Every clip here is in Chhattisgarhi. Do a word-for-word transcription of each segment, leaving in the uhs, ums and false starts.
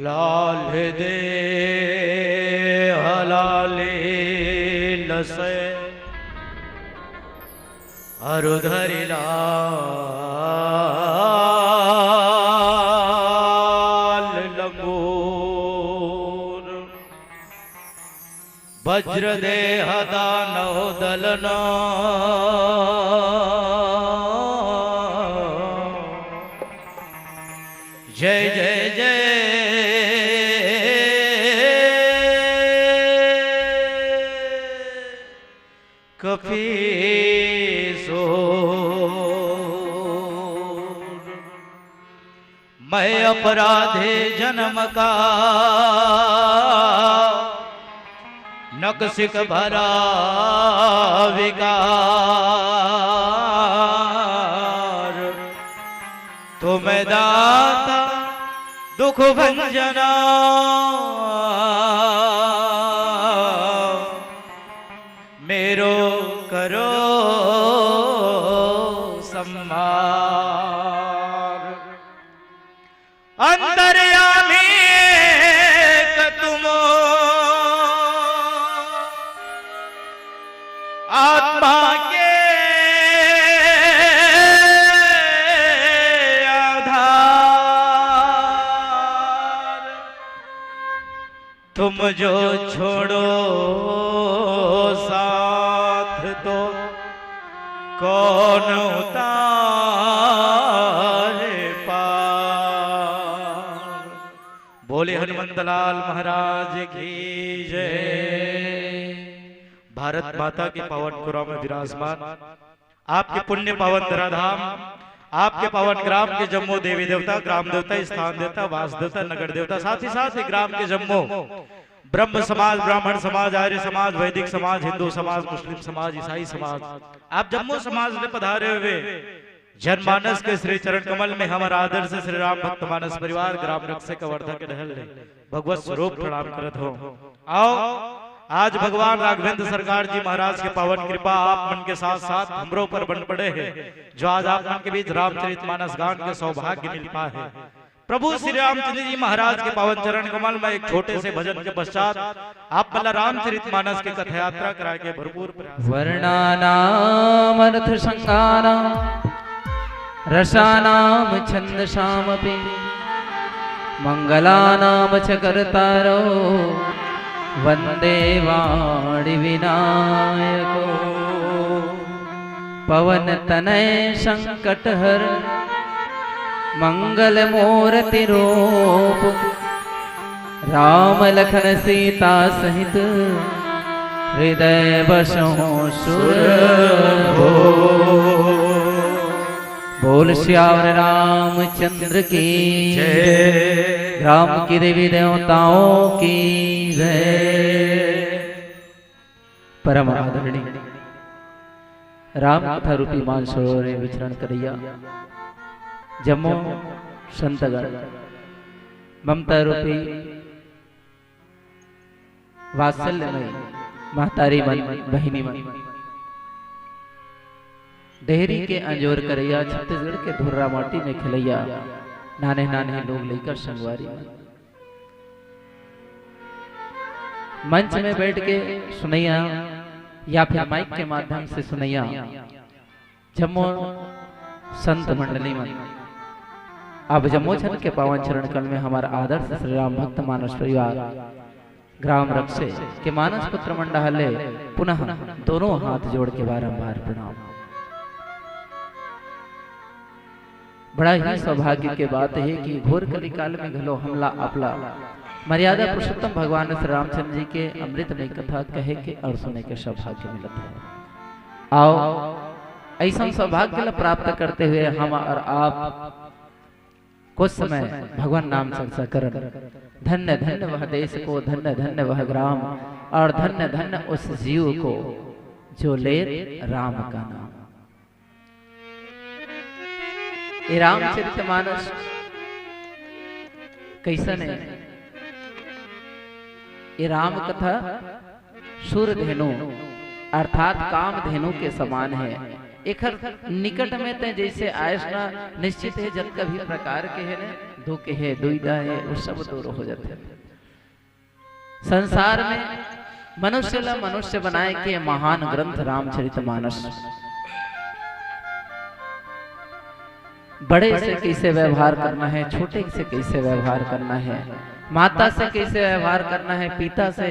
लाल देह लालीन से अरु धरि लाल लंगूर। वज्र देह दानव दलन। जय जय जय कपीसोर। मैं अपराधी जन्म का नकसिक भरा विकार। तुम दाता दुख भंजना, मेरो करो सम्हार। अंतर्यामी एक तुम आत्मा के आधार। तुम जो छोड़ो साथ तो कौन उतारे पार। बोले हनुमंत लाल महाराज की जय। भारत माता के पावन पुरा में विराजमान आपके पुण्य पावन धराधाम, आपके पावन ग्राम के जम्मो देवी देवता, ग्राम देवता, स्थान देवता, वास देवता, नगर देवता, साथ ही साथ ये ग्राम के जम्मो ब्रह्म समाज, ब्राह्मण समाज, आर्य समाज, वैदिक समाज, हिंदू समाज, मुस्लिम समाज, ईसाई समाज, आप जम्मो समाज ले पधारे हुए जनमानस के श्री चरण कमल में हमर आदर से श्री राम भक्त मानस परिवार ग्राम रक्षे कवर्धा के डहर ले भगवत स्वरूप प्रणाम करत हो। आओ, आज भगवान राघवेंद्र सरकार जी महाराज के पावन कृपा आप मन के साथ साथ हमरो पर बन पड़े है, जो आज आप मन के बीच रामचरित मानस गान के सौभाग्य मिल पाए है। प्रभु श्री रामचंद्र जी महाराज के पावन चरण कमल में एक छोटे से भजन के पश्चात आप मन ला रामचरित मानस के कथा यात्रा कराए के भरपूर प्रयास। वर्णानामर्थसंज्ञानां रसानां छन्दसामपि। मङ्गलानां च कर्तारौ वन्दे वाणिविनायकौ। पवन तनय संकट हर मंगल मूरति रूप। राम लखन सीता सहित हृदय बसहु सुरभूप। बोल सियावर रामचंद्र की जय। राम की देवी देवताओं की जय। परम आदरणीय राम कथा रूपी मानसरोवर में विचरण करैया जम्मो संतगण, ममता रूपी वात्सल्यमय महतारी मन, बहिनी मन, डेहरी के अंजोर करैया, छत्तीसगढ़ के धुर्रा माटी में खेलैया नाने नाने लोग, लइका संगवारी मन, मंच में बैठ के सुनैया या फिर माइक के माध्यम से सुनैया जम्मो संत मंडली मन, आप जम्मो झन के पावन चरण कमल में हमर आदर्श श्री राम भक्त मानस परिवार ग्राम रक्षे के मानस पुत्र मंडल ले पुनः दोनों हाथ जोड़ के बारंबार प्रणाम। बड़ा ही सौभाग्य के बात है कि घोर कलिकाल में घलो हमला आपला मर्यादा पुरुषोत्तम भगवान श्री रामचंद्र जी के अमृतमय कथा कहे के और सुने के सौभाग्य मिलत है। आओ, ऐसा सौभाग्य ला प्राप्त करते हुए हम और आप कुछ समय भगवान नाम चर्चा करन। धन्य धन्य वह देश को, धन्य धन्य वह ग्राम, और धन्य धन्य उस जीव को जो ले राम का नाम। ये रामचरित मानस कैसन है? ये राम कथा सूर धेनु अर्थात काम धेनु के समान है। एखर निकट में तैं जैसे आयस ना, निश्चित है जतका भी प्रकार के है ने, दुख हे, दुविधा हे, वो सब दूर हो जाथे। संसार में मनुष्य ला मनुष्य बनाए के महान ग्रंथ रामचरितमानस। बड़े से कैसे व्यवहार करना है, छोटे से कैसे व्यवहार करना है, माता से कैसे व्यवहार करना है, पिता से,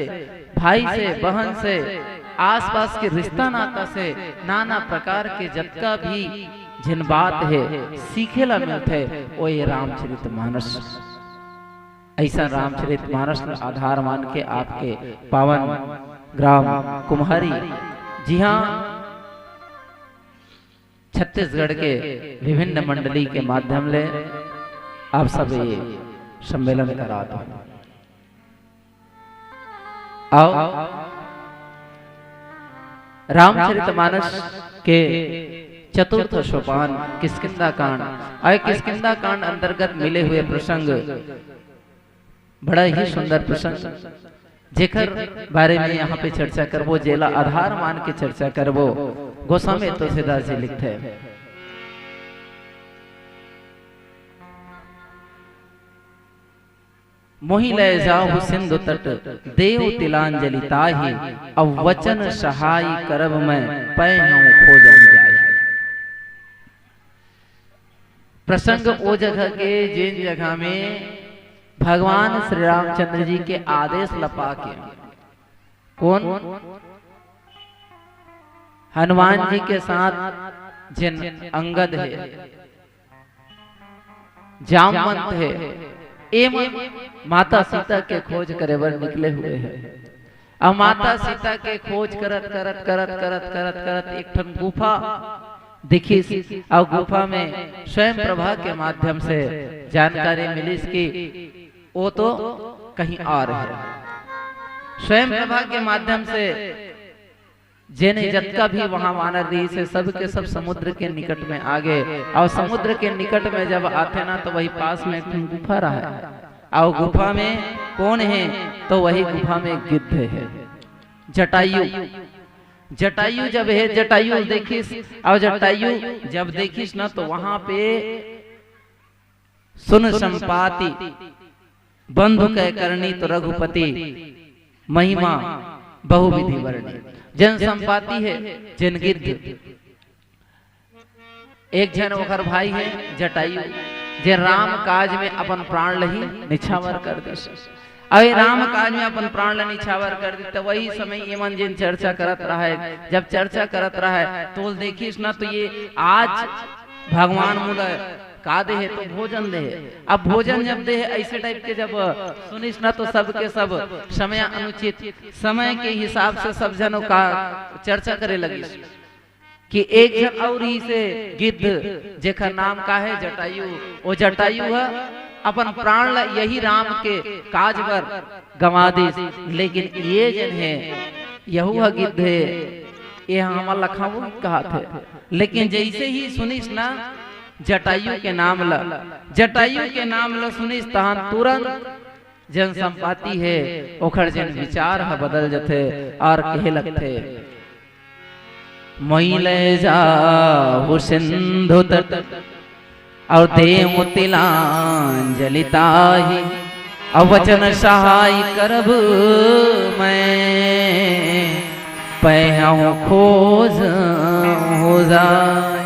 भाई से, बहन से, आसपास के रिश्ता नाता से, नाना प्रकार के जतका भी जिन बात हे, सीखे ला मिलथे, वो ये रामचरितमानस। ऐसा रामचरितमानस ला आधार मान के आपके पावन ग्राम कुम्हारी, जी हाँ, छत्तीसगढ़ के विभिन्न मंडली के माध्यम ले आप सब ये सम्मेलन करात हो। आओ, रामचरितमानस के चतुर्थ सोपान किष्किंधा कांड, और किष्किंधा कांड अंतर्गत मिले हुए प्रसंग, बड़ा ही सुंदर प्रसंग, जेकर बारे में यहाँ पे चर्चा करबो, जेला आधार मान के चर्चा करबो, गोस्वामी तुलसीदास जी लिखथे, मोहि लय जाहु सिंधु तट, देव तिलांजलि ताहि, अब वचन सहाय करब मैं, पै हूँ खोजहु जाहि। प्रसंग ओ जगह के, जेन जगह में भगवान श्री रामचंद्र जी के आदेश ल पाके, कौन? हनुमान जी के साथ जेन अंगद हे, जामवंत हे, ए मन माता सीता के खोज करे बर निकले हुए हे। अब माता सीता के खोज करत, करत, करत, करत, करत, करत एक ठन गुफा दिखिस, अउ गुफा में स्वयं प्रभा के माध्यम से जानकारी मिलिस कि वो तो कहीं और हे। स्वयं प्रभा के माध्यम से जेने जतका भी वहां वानर रहिस हे, सब के सब समुद्र के निकट में आ गे। अउ समुद्र के निकट में जब आथे ना, तो वही पास में एक ठन गुफा रहय। अउ गुफा में कौन हे? तो वही गुफा में गिद्ध हे, जटायु। जटायु जब हे, जटायु देखिस, अउ जटायु जब देखिस ना, तो वहां पे सुन संपाति बंधु कै करनी तो रघुपति महिमा बहुविधि वर्णी। जेन संपाति हे, जेन गिद्ध, एक झन ओकर भाई हे जटायु, जे राम काज में अपन प्राण ल ही निछावर कर दिस। अउ ए राम काज में अपन प्राण ल निछावर कर दिस, त वही समय ये मन जेन चर्चा करत रहय, जब चर्चा करत रहय, तो देखिस ना, तो ये आज भगवान मोला का दे हे, तो भोजन दे हे। अब भोजन जब दे हे, ऐसे type के जब सुनिस ना, तो सबके सब समय अनुचित, समय के हिसाब से सब जन का चर्चा करे लगिस कि एक झन अउ रहिस हे गिद्ध, जेकर नाम का हे जटायु। वो जटायु ह अपन प्राण ल यही राम के काज बर गंवा दिस, लेकिन ये जेन हे, यहू ह गिद्ध हे, ये हमन ल खाहू कहत हे। लेकिन जैसे ही सुनिस ना जटायु के नाम ल, जटायु के नाम ल सुनिस, तहन तुरंत जेन संपाति हे, ओकर जेन विचार ह बदल जथे अउ कहे लगथे, मोहि लय जाहु सिंधु तट, अउ देहु तिलांजलि ताहि, अउ वचन सहाय करब मैं, पै हूँ खोजहु जाहि।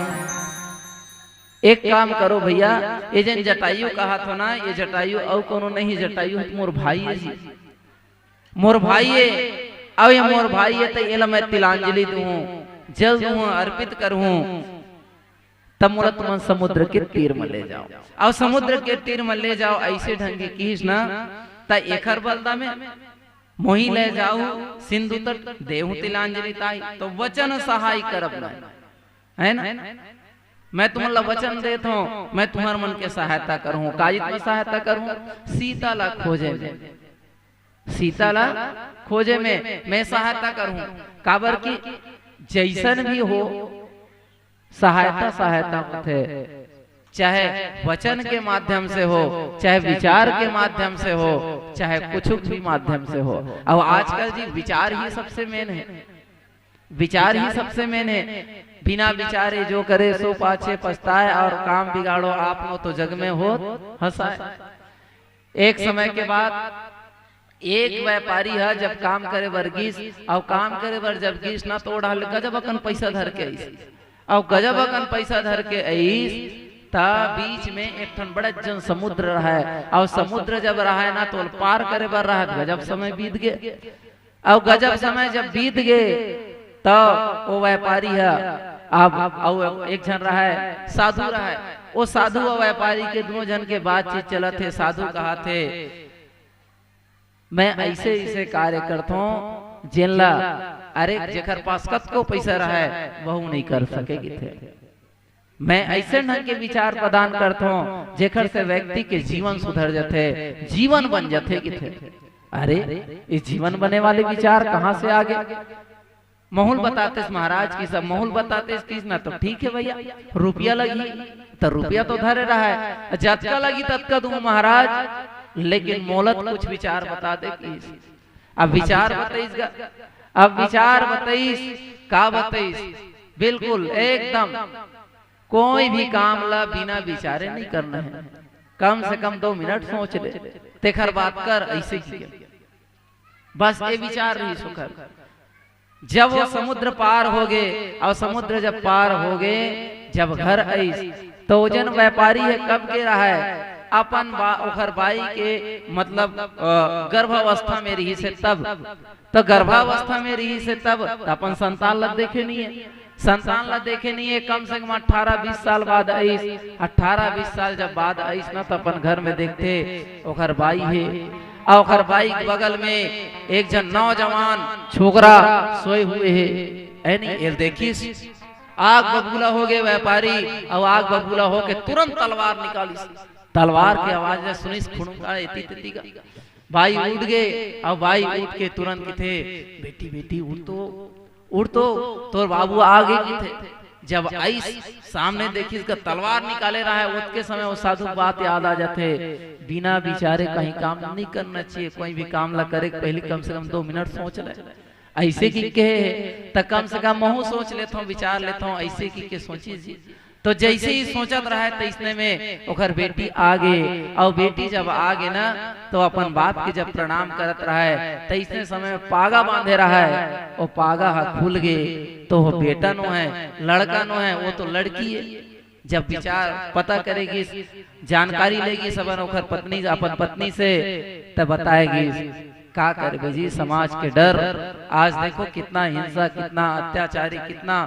एक काम करो भैया, ये जेन जटायु कहत हो ना, ये जटायु अउ कोनो नहीं, जटायु ह तो मोर भाई हे जी, मोर भाई हे, अउ ये मोर भाई हे, त एला मैं तिलांजलि दूहूं, जल दूहूं, अर्पित करहूं, तब मोला तुमन समुद्र के तीर म ले जाव, अउ समुद्र के तीर म ले जाव, ऐसे ढंग के किहिस ना, त एखर बदला में मोहि लय जाहू सिंधु तट देहू तिलांजलि ताहि, तो वचन सहाय करब मैं, है ना? मैं तुमन ला वचन देत हूँ, मैं तुम्हर मन के सहायता करहूँ। काजित में सहायता करहूँ, सीता ला खोजे में, सीता ला खोजे में मैं सहायता करहूँ। काबर कि जैसन भी हो, सहायता सहायता होथे, चाहे वचन के माध्यम से हो, चाहे विचार के माध्यम से हो, चाहे कुछ भी माध्यम से हो। अब आजकल जी विचार ही सबसे मेन है, विचार ही सबसे मेन है। बिना विचारे जो करे सो पाछे पछताए, और काम बिगाड़ो आपनो तो जग में होत हंसाए। एक समय के बाद एक व्यापारी ह जब काम करे बर गिस, अउ काम करे बर जब गिस ना, तो ओ डाहर ले गजब अकन पैसा धर के आइस, अउ गजब अकन पैसा धर के आइस, त बीच में एक ठन बड़ा जन समुद्र रहय, अउ समुद्र जब रहय ना, तो ओला पार करे बर रहय, गजब समय बीत गे। अउ गजब समय जब बीत गे, त ओ व्यापारी ह अब, अउ एक झन रहय, साधु रहय, ओ साधु अउ व्यापारी के दूनों झन के बातचीत चलत हे। साधु कहत हे, मैं ऐसे ऐसे कार्य करथों जेन ला, अरे, जेकर पास कतको पैसा रहय, वहू नहीं कर सके, किथे। मैं ऐसे ढंग के विचार प्रदान करथों जेकर से व्यक्ति के जीवन सुधर जथे, जीवन बन जथे, किथे। अरे, ये जीवन बने वाले विचार कहाँ से आ गे? महूं ल बतातेस महाराज कि सब, महूं ल बतातेस किस ना, तो ठीक है भैया, रुपया लगही, तो रुपया तो धरे रहय, जतका लगही ततका दूं महाराज, लेकिन मोला तो कुछ विचार बता दे किस। अब विचार बताइस गा, अब विचार बताइस, का बताइस, बिल्कुल एकदम कोई भी काम ला बिना विचारे नहीं करना है, कम से कम दो मिनट सोच ले, तेखर बाद कर, ऐसे किया। बस ये विचार रहिस ओकर। जब वो समुद्र पार हो गे, अउ समुद्र जब पार हो गे, जब घर आइस, तो ओ जन व्यापारी हे कब के रहय, अपन बा-, ओखर बाई के, मतलब, अ, गर्भावस्था में रहिस हे तब, तो गर्भावस्था में रहिस हे तब, तो अपन संतान ला देखे नहीं है। संतान ला देखे नहीं है, कम से कम अठारह बीस साल बाद आइस। अठारह बीस साल जब बाद आइस ना, तो अपन घर में देखथे, ओखर बाई हे, अउ ओखर बाई के बगल में एक झन नौजवान छोकरा सोए हुए हे। ए नहीं, एला देखिस, आग बबूला हो गे व्यापारी, अउ आग बबूला हो के तुरंत तलवार निकालिस। तलवार के आवाज ला सुनिस, खुड़ुंगा एती तेती गा। बाई उठ गे, अउ बाई उठ के तुरंत किथे, "बेटी, बेटी, उठ तो, उठ तो, तोर बाबू आ गे," किथे। जब आइस, सामने देखिस का तलवार निकाले रहय, ओतके समय वो साधु के बात याद आ जाथे, बिना विचारे कहीं काम नहीं करना चाहिए। कोई भी काम ला करे के पहली कम से कम दो मिनट सोच ले। ऐसे कि कहे, त कम से कम महूं सोच लेथों, विचार लेथों, ऐसे कि के सोचिस जी। तो जैसे ही सोचत रहय, तैसने में ओखर बेटी आ गे, अउ बेटी जब आ गे ना, तो अपन बाप के जब प्रणाम करत रहय, तैसने समय में पागा बांधे रहय, वो पागा ह खुल गे, तो वो बेटा नो है, लड़का नो है, वो तो लड़की है। जब विचार पता करे गिस, जानकारी ले गिस अपन ओखर पत्नी, अपन पत्नी से, तब बताए गिस, का करबे जी, समाज के डर। आज देखो कितना हिंसा, कितना अत्याचारी, कितना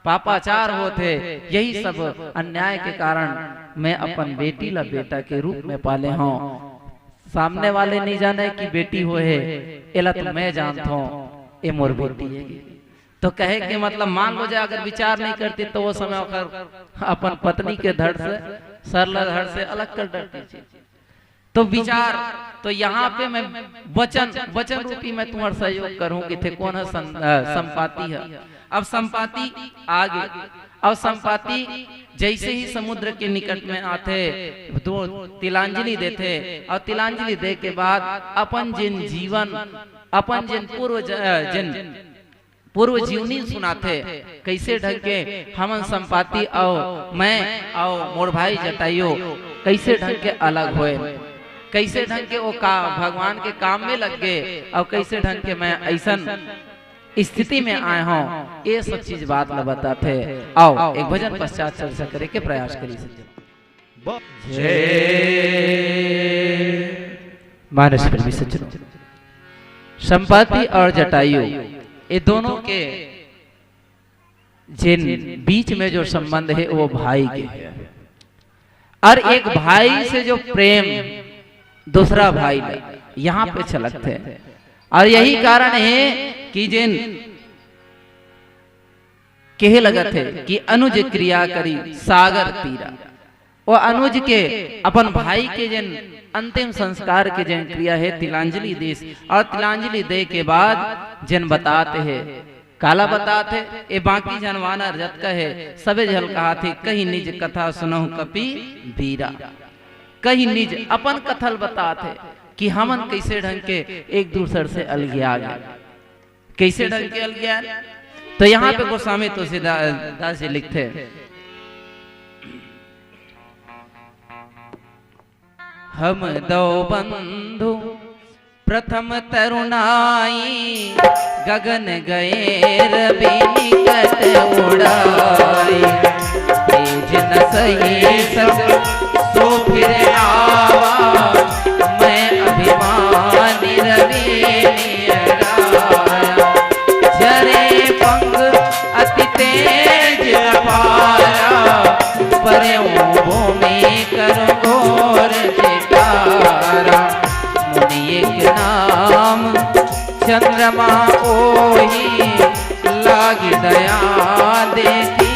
पापाचार होत हे। यही सब अन्याय के कारण मैं अपन बेटी ला बेटा के रूप में पाले हंव। सामने वाले नहीं जाने कि बेटी होए हे, एला तो मैं जानत हंव, ए मोर बेटी हे। तो कहे के मतलब, मान लो जे अगर विचार नहीं करती तो वो समय ओकर अपन पत्नी के धड़ से, सर ला धड़ से अलग कर डरती। तो विचार, तो यहाँ पे मैं वचन, वचन रूपी मैं तुम्हार सहयोग करूं किथे, कोन ह सं-, अ, संपाति ह। अब संपाति आ गे, अब संपाति जैसे ही समुद्र के निकट में आथे, दो तिलांजलि देथे, अउ तिलांजलि दे के बाद अपन जिन जीवन, अपन जिन पूर्व ज-, अ, जिन पूर्व जीवनी सुनाथे, कैसे ढंग के हमन संपाति अउ मैं अउ मोर भाई जटायु कैसे ढंग के अलग होए, कैसे ढंग के वो का भगवान के काम में लग गे, अउ कैसे ढंग के मैं ऐसन स्थिति में आए हंव, ये सब चीज बात ला बताथे। आओ, एक भजन पश्चात चर्चा करे के प्रयास करी। जय मानस प्रेमी सज्जनों, संपाति और जटायु, ये दोनों के जिन बीच में जो संबंध है, वो भाई के है। और एक भाई से जो प्रेम दूसरा भाई ले, यहाँ पे छलकथे। और यही कारण है कि जिन कहे लगत हे कि अनुज क्रिया करी सागर तीरा। वो अनुज के अपन भाई के जिन अंतिम संस्कार के जिन क्रिया है, तिलांजलि दिस, और तिलांजलि दे के बाद जिन बतात हे, काला बतात हे, ए बाकी झन वानर जतका हे, सबे झन कहत हे, कहि निज कथा सुनहु कपि बीरा। कहि निज अपन कथा ल बतात हे कि हमन कैसे ढंग के एक दूसर से अलगिया गे, कैसे ढंग के अलगिया। तो यहाँ पे गोस्वामी तुलसीदास जी लिखथे, हम दो बंधु प्रथम तरुणाई, गगन गए रवि निकट उड़ाई। तेज न सही सक सो फिर आवा, मैं अभिमानी रवि नियराया। जरे पंख अति तेज अपारा, परे भूमि कर घोर चिकारा। मुनि एक नाम चंद्रमा ओही, लागी दया देखी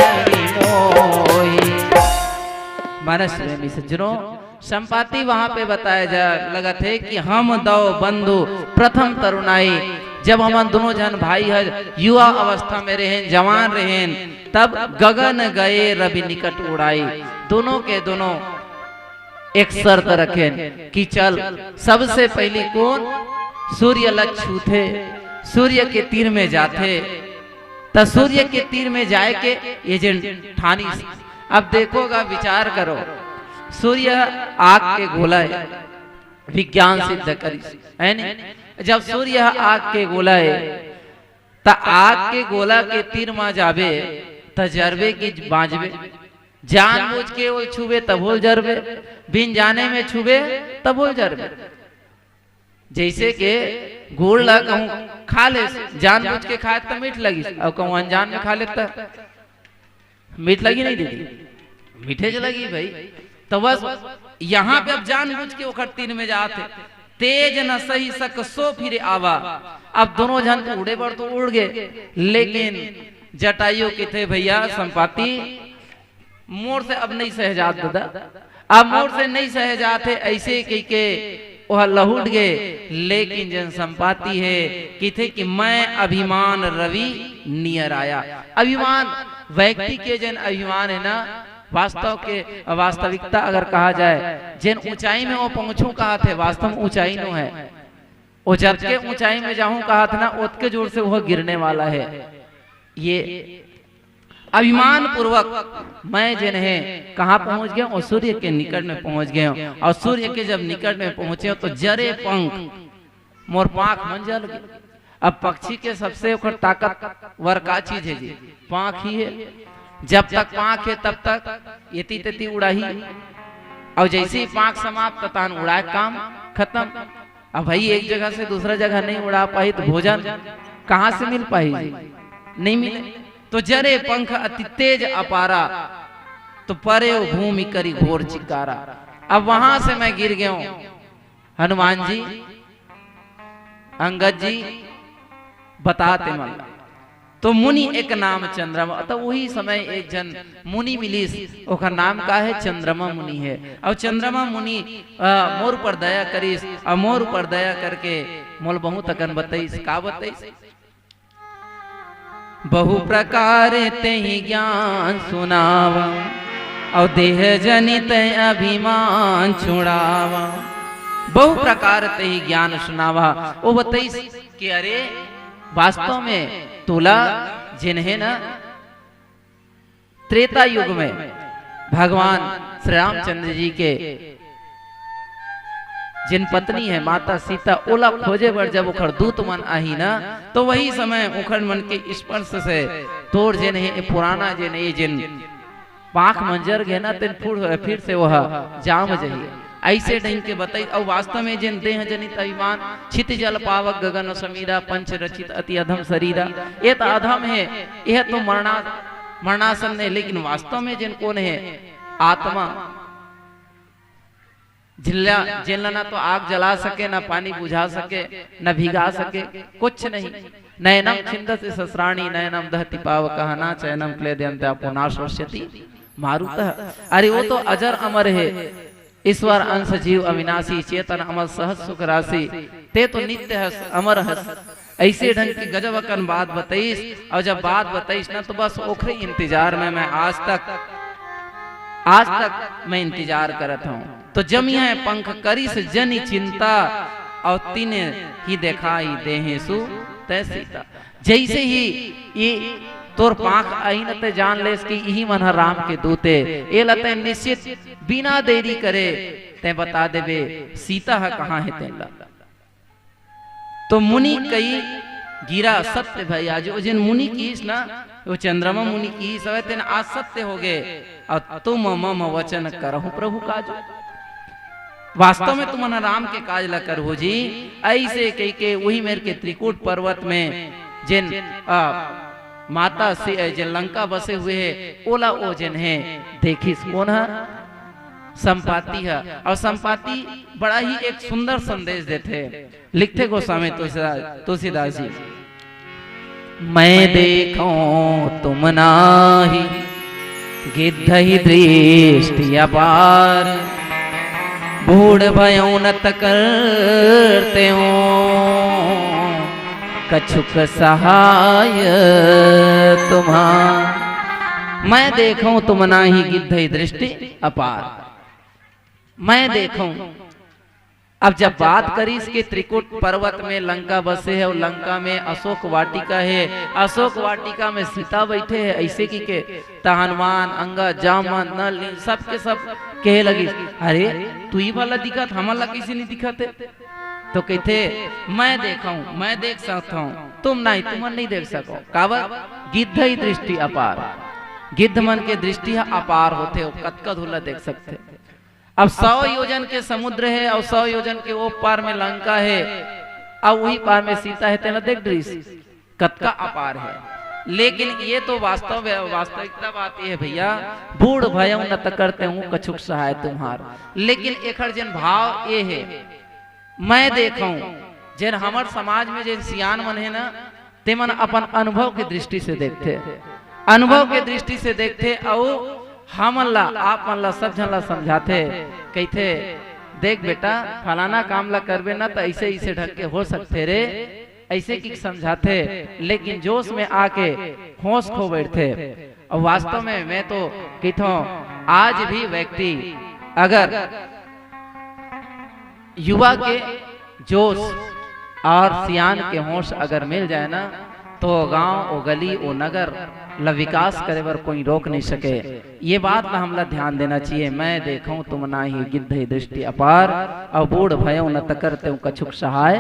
अति मोही। मानस प्रेमी सज्जनों, संपाति वहां पे बताया जा लगत हे कि हम दो बंधु प्रथम तरुणाई, जब हमन दोनों झन भाई ह युवा अवस्था में रहेन, जवान रहेन, तब गगन गए रवि निकट उड़ाई, दोनों के दोनों एक शर्त रखेन कि चल, सबसे पहली कोन सूर्य ल छूथे, सूर्य के तीर में जाथे, त सूर्य के तीर में जाए के ये जेन ठानिस। अब देखो गा, विचार करो, सूर्य आग के गोला हे, विज्ञान सिद्ध करिस, हे नी? जब सूर्य आग के गोला हे, त आग के गोला के तीर म जाबे, त जरबे कि बांचबे? जानबूझ के ओ छूबे, तभो ल जरबे, बिन जाने में छूबे, तभो ल जरबे। जैसे के गुड़ ला कहूँ खा ले, जानबूझ के खाए त मीठ लगिस, अउ कहूँ अनजान में खा ले त मीठ लगी नहीं दीदी? मीठे ज लगी भाई। तो बस यहाँ पे अब जानबूझ के ओखर तीर में जात हे, तेज न सही सक सो फिर आवा। अब दोनों झन तो उड़े बर तो उड़ गए, लेकिन जटायु कथे, भैया संपाति, मोर से अब नहीं सहे जात दादा, अब मोर से नहीं सहे जात हे, ऐसे कह के ओह लहुट गए। लेकिन जेन संपाति हे, कथे कि मैं अभिमान रवि नियराया। अभिमान, व्यक्ति के जेन अभिमान हे ना, वास्तव के, वास्तविकता अगर कहा जाए, जेन ऊंचाई में ओ पहुंचहूं कहत हे, वास्तव में ऊंचाई नो हे। ओ जतके ऊंचाई में जाहूं कहत ना, ओतके जोर से ओह गिरने वाला हे। ये अभिमान पूर्वक मैं जेन हे कहाँ पहुंच गए हूं? सूर्य के निकट में पहुंच गए हूं। अउ सूर्य के जब निकट में पहुंचे हूं तो जरे पंख, मोर पांख मन जल गे। अब पक्षी के सबसे ओकर ताकतवर का चीज हे जी? पांख ही हे। जब तक पांख हे तब तक एती तेती उड़ाही, अउ जैसे ही पांख समाप्त, तहान उड़ाए काम खतम। अब भाई एक जगह से दूसरा जगह नहीं उड़ा पाही तो भोजन कहाँ से मिल पाही जी? नहीं मिले। तो जरे पंख अति तेज अपारा, तो परे भूमि करी घोर चिकारा। अब वहां से मैं गिर गया हूं। हनुमान जी, अंगद जी, बतात हे मन ला। तो मुनि एक नाम चंद्रमा, तो वही समय एक झन मुनि मिलिस, ओकर नाम का हे? चंद्रमा मुनि हे। अउ चंद्रमा मुनि, अ, मोर ऊपर दया करिस, अउ मोर ऊपर दया करके मोला बहुत अकन बतइस। का बतइस? बहु प्रकार तेहि ज्ञान सुनावा, अउ देह जनित अभिमान छुड़ावा। बहु प्रकार तेहि ज्ञान सुनावा। ओ बतइस कि अरे, वास्तव में तोला जेन हे ना, त्रेता युग में भगवान श्री रामचंद्र जी के जेन पत्नी हे माता सीता, ओला खोजे बर जब ओखर दूत मन आही ना, तो वही समय ओखर मन के स्पर्श से तोर जेन हे, पुराना जेन हे, जेन पांख मन जर गे ना, तेन फुर-, फिर से ओह जाम जही। ऐसे ढंग के बताई। अउ वास्तव में जेन देह जनित अभिमान, छिति जल पावक गगन समीरा, पंच रचित अति अधम शरीरा, ये तो अधम हे, यह तो मरणा-, मरणासन हे, लेकिन वास्तव में जेन कोन हे? आत्मा। जिनला, जिनला ना तो आग जला सके, ना पानी बुझा सके, ना भिगा सके, कुछ नहीं। नैनम छिंदसि शस्त्राणि, नैनम दहति पावकः, न चैनम क्लेदयन्त्यापो नाशोष्यति मारुतः। अरे वो तो अजर अमर हे, ईश्वर अंश जीव अविनाशी, चेतन अमर सहज सुख राशि, ते तो नित्य हस, अमर हस। ऐसे ढंग के गजब अकन बात बताइस, अउ जब बात बताइस ना, तो बस ओखरे इंतजार में मैं आज तक, आज तक मैं इंतजार करत हूँ। तो जमिहैं पंख करिस जनि चिंता, अउ तिन्ह ही देखाई देहें सु तैं सीता, जइसे ही ये तोर पांख आही न, तैं जान लेस कि इही मन ह राम के दूत ए। एला तैं निश्चित बिना देरी करे तैं बता देबे सीता ह कहाँ हे तेन ला। तो मुनि कहि गिरा सत्य भई आज, वो जेन मुनि किहिस ना, वो चंद्रमा मुनि किहिस हवय, तेन आज सत्य हो गे। अउ तुम मम वचन करहु प्रभु काज। वास्तव में तुमन राम के काज ला करहु जी। अइसे कहिके उही मेर के त्रिकूट पर्वत में जेन, आ, माता से, जेन लंका बसे हुए हे, ओला ओ जेन हे देखिस कोन ह? संपाति ह। अउ संपाति बड़ा ही एक सुंदर संदेश देथे। लिखथे गोस्वामी तुलसीदास, तुलसीदास जी, "मैं देखूं तुम नाही गिद्धहि दृष्टि अपार, बूढ़ भयउ नत करतेउ कछुक सहाय तुम्हार।" मैं देखूं तुम नाही गिद्धहि दृष्टि अपार। मैं देखूं, अब जब बात करिस के त्रिकूट पर्वत में लंका बसे हे अउ लंका में अशोक वाटिका हे, अशोक वाटिका में सीता बइठे हे, अइसे कहिके त हनुमान, अंगद, जामवंत, नल, नील, सबके सब कहे लगिस, "अरे, तुही भर ला दिखत, हमन ला कइसे नइ दिखत हे?" तो कहिथे, "मैं देखूं, मैं देख सकथंव, तुम नहीं, तुमन नइ देख सको।" काबर? गिद्धहि दृष्टि अपार। गिद्ध मन के दृष्टि ह अपार होथे, वो कतका दूर ला देख सकथे। अब सौ योजन के समुद्र हे अउ सौ योजन के ओ पार में लंका हे अउ उही पार में सीता हे, तेला देख डरिस, कतका अपार हे। लेकिन ये तो वास्तव, वास्तविकता बात ये हे भइया, "बूढ़ भयउ नत करतेउ कछुक सहाय तुम्हार।" लेकिन एखर जेन भाव ये हे, मैं देखूं, जेन हमर समाज में जेन सियान मन हे ना, तेमन अपन अनुभव के दृष्टि से देखथे, अनुभव के दृष्टि से देखथे अउ हमन ला, आप मन ला, सब झन ला समझाथे, कहिथे, "देख बेटा, फलाना काम ला करबे ना त अइसे, अइसे ढंग के हो सकथे रे," अइसे कहिके समझाथे, लेकिन जोश में आके होश खो बइठथे। अउ वास्तव में मैं तो कहिथंव, आज भी व्यक्ति अगर युवा के जोश अउ सियान के होश अगर मिल जाए ना, तो गांव, ओ गली, ओ नगर ल विकास करे बर कोई रोक नइ सके। ये बात ल हमला ध्यान देना चाहिए। "मैं देखूं तुम नाही गिद्धहि दृष्टि अपार, अउ बूढ़ भयउ नत करतेउ कछुक सहाय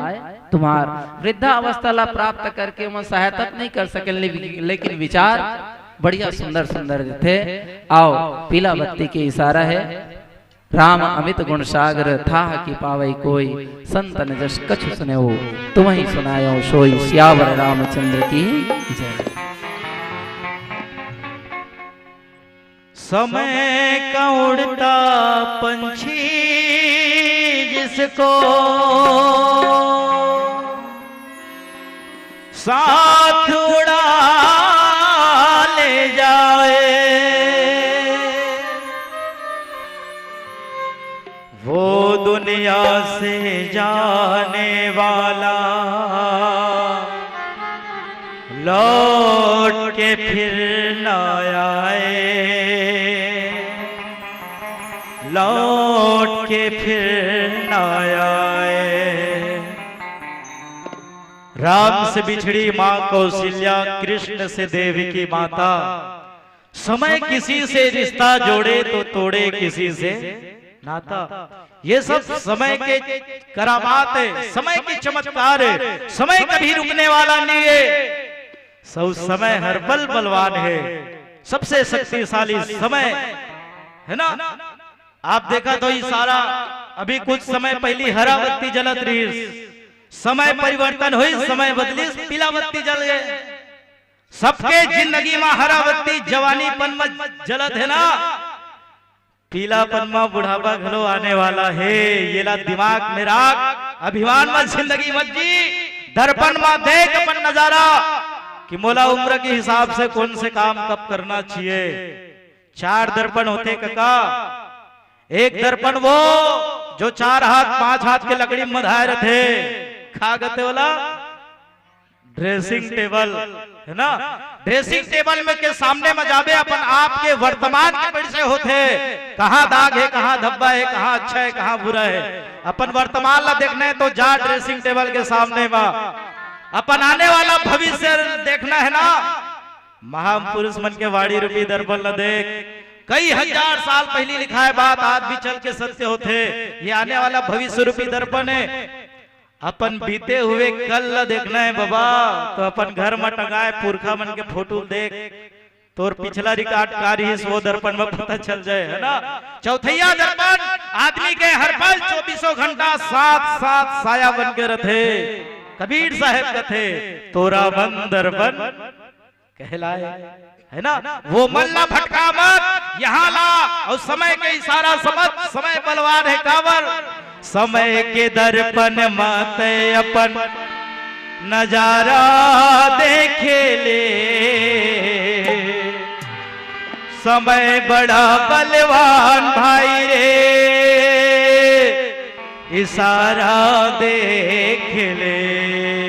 तुम्हार।" वृद्धा अवस्था ला प्राप्त करके ओमन सहायता त नइ कर सके, ले-, लेकिन विचार बढ़िया सुंदर सुंदर देथे। अउ पीला बत्ती के इशारा हे, "राम अमित गुण सागर थाह कि पावै कोई, संतन जस कछु सुनेउ तुमहि सुनायो सोई।" सियावर रामचंद्र की जय। समय का उड़ता पंछी जिसको साथ उड़ा ले जाए, वो दुनिया से जाने वाला लौट के फिर ना आए, लौट के फिर ना आए। राम से बिछड़ी माँ कौशल्या, कृष्ण से देवकी माता। समय किसी से रिश्ता जोड़े तो तोड़े किसी से नाता। ये सब समय के करामात है, समय के चमत्कार है। समय कभी रुकने वाला नहीं है। सब समय हर पल बलवान है। सबसे शक्तिशाली समय है ना। आप देखा तो ये सारा, अभी कुछ समय पहली हरा बत्ती जलत रही, समय परिवर्तन हुई, समय बदली, पीला बत्ती जल गए। सबके जिंदगी में हरा बत्ती जवानीपन में जलत है ना, पीलापन में बुढ़ापा घलो आने वाला है। ये ला दिमाग में राख, अभिमान में जिंदगी मत जी। दर्पण में देख अपन नजारा कि मोला उम्र के हिसाब से कौन से काम कब करना चाहिए। चार दर्पण होते कका, एक दर्पण वो जो चार हाथ पांच हाथ के लकड़ी में बंधाए रहते, का कहते बोला, ड्रेसिंग टेबल, है ना? ड्रेसिंग टेबल में के सामने में जाबे, अपन आप के वर्तमान के परिचय होथे, कहाँ दाग है, कहाँ धब्बा है, कहाँ अच्छा है, कहाँ बुरा है। अपन वर्तमान ला देखना है तो जा ड्रेसिंग टेबल के सामने में। अपन आने वाला भविष्य देखना है ना, महापुरुष मन के वाणी रूपी दर्पण ल देख। कई हजार साल पहिली लिखाय बात आज भी चल के सत्य होथे। ये आने वाला भविष्य रूपी दर्पण है। अपन बीते हुए कल ल देखना है बाबा, तो अपन घर म टंगाय पुरखा मन के फोटो ल देख। तोर पिछला रिकॉर्ड का रिहिस वो दर्पण म पता चल जाए, है ना? चौथैया दर्पण आदमी के हर पल चौबीसों घंटा साथ साथ साया बन के रथे। कबीर साहेब कथे, तोरा मन दर्पण कहलाए, है ना? वो मन ला भटका मत, यहाँ ला, अउ समय के इशारा समझ, समय बलवान है काबर? समय के दर्पण म तै अपन नजारा देखे ले। समय बड़ा बलवान भाई रे, इशारा देखे ले।